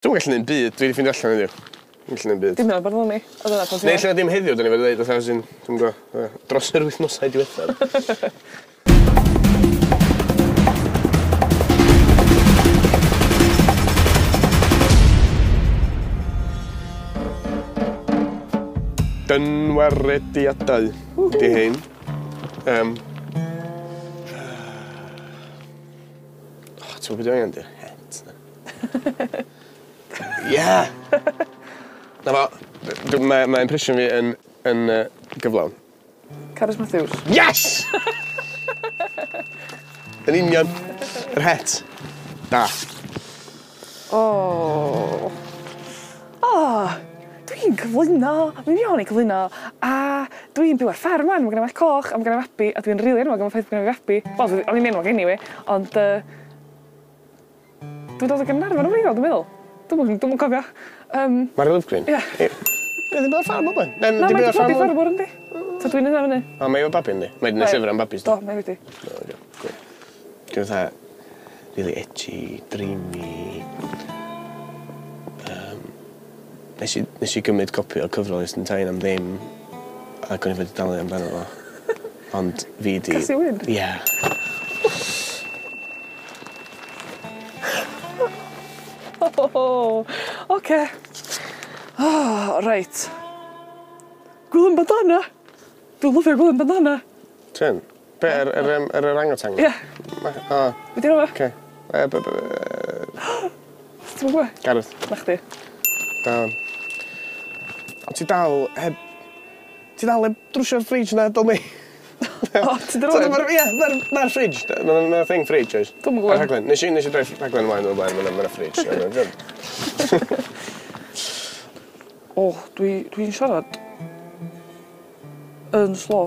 Dwi'm yn gallu neud 'm byd, dwi 'di ffindio allan heddiw. Dwi'm gallu neud 'm byd. Dim ar barddoni. O'dd yna pan ti... Neu ella ddim heddiw 'dan ni fod i ddeud fatha as in dwi'm yn gwbo dros yr wythnosau diwethaf. Dynwarediadau ydi hein. O ti'n gwbo be' dwi angen 'di'r het 'na. Ie! 'Na fo. Ma' impression fi yn gyflawn. Carys Matthews. Yes! Yn union. Yr het. Da. O. O! Dwi'n cyflwyno, dwi'n iawn i cyflwyno, a dwi'n byw ar ffarm 'wan, ma' gynna i wallt coch a ma' gynna i fabi a dwi'n rili enwog am y ffaith bo' gynna fi fabi. Wel dwi o'n i'n enwog anyway, ond dwi'n dod o Gaernarfon yn wreiddiol dwi'n meddwl. Dwi'm yn dwi'm yn cofio. Mari Lovgreen? Ia. Ie ddim ar ffarm o blaen? Na mae 'di priodi ffarmwr yndi? So dwi'n yna fyny. O mae efo babi yndi? Mae 'di neud llyfr am babis do? Do mae wedi. O oce cŵl. Dwi fatha rili edgy, dreamy. Nes i nes i gymryd copi o cyfrol Iestyn Tyne am ddim ac o'n i fod i dalu amdano fo. Ond fi 'di... Casi Wyn? Ia. Oce. O reit. Gwilym Bandana! Dwi'n lyfio Gwilym Bandana. Ti yn? Be' yr yr yym yr orangutan? Ia. O. Be' 'di enw fo? Oce. B- b- Ti'm yn gwbo? Gareth. 'Na chdi. Da. O ti dal heb ti dal 'eb drwsio'r fridge 'na dol mi. O ti 'di roi? Ie ma'r ma'r fridge ma' 'na thing fridge oes? Dwi'm yn gwbo. Ar rhaglen. Nes i droi rhaglen ymlaen o'r blaen ma' 'na ma' 'na fridge. O dwi'n siarad yn slo.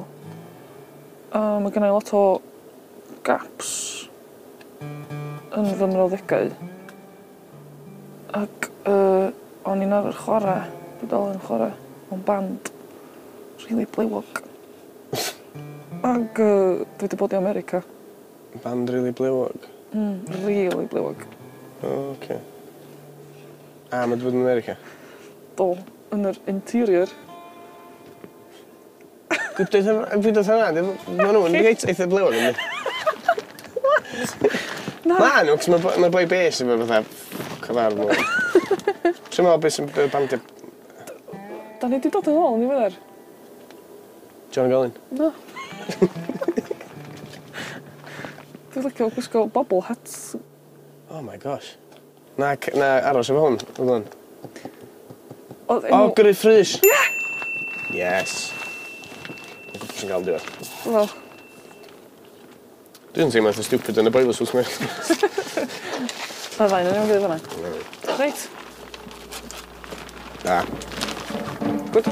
A ma' gennai lot o gaps yn fy mrawddegau. Ac o'n i'n arfer chwara, dwi dal yn chwara mewn band rili blewog. Ac dwi 'di bod i America. Band rili blewog? Rili blewog. O oce. A ma' 'di bod yn America? Do, yn yr interior. Dwi deutha hwnna ma' nw'n reit eitha blewog yndi? What? Na. Ma' nw 'c'os ma' boi bes efo fatha ffwc o farf mowr. Ti'n me'wl be' sy'n be' bandia... 'Dan ni 'di dod yn ôl yn ddiweddar. John Golyn? Na. Dwi'n licio gwisgo bobble hats. Oh my gosh. Na na aros efo hwn, hold on. O'dd O Gruff Rhys! Ie! Yes. Dwi'n gwbo sy'n ga'l diwedd. Wel. Dwi'n teimlo eitha stupid yn y boiler suit 'ma. Ma' ddau 'nyn ni'n gilydd fanna. Reit. Da. Good.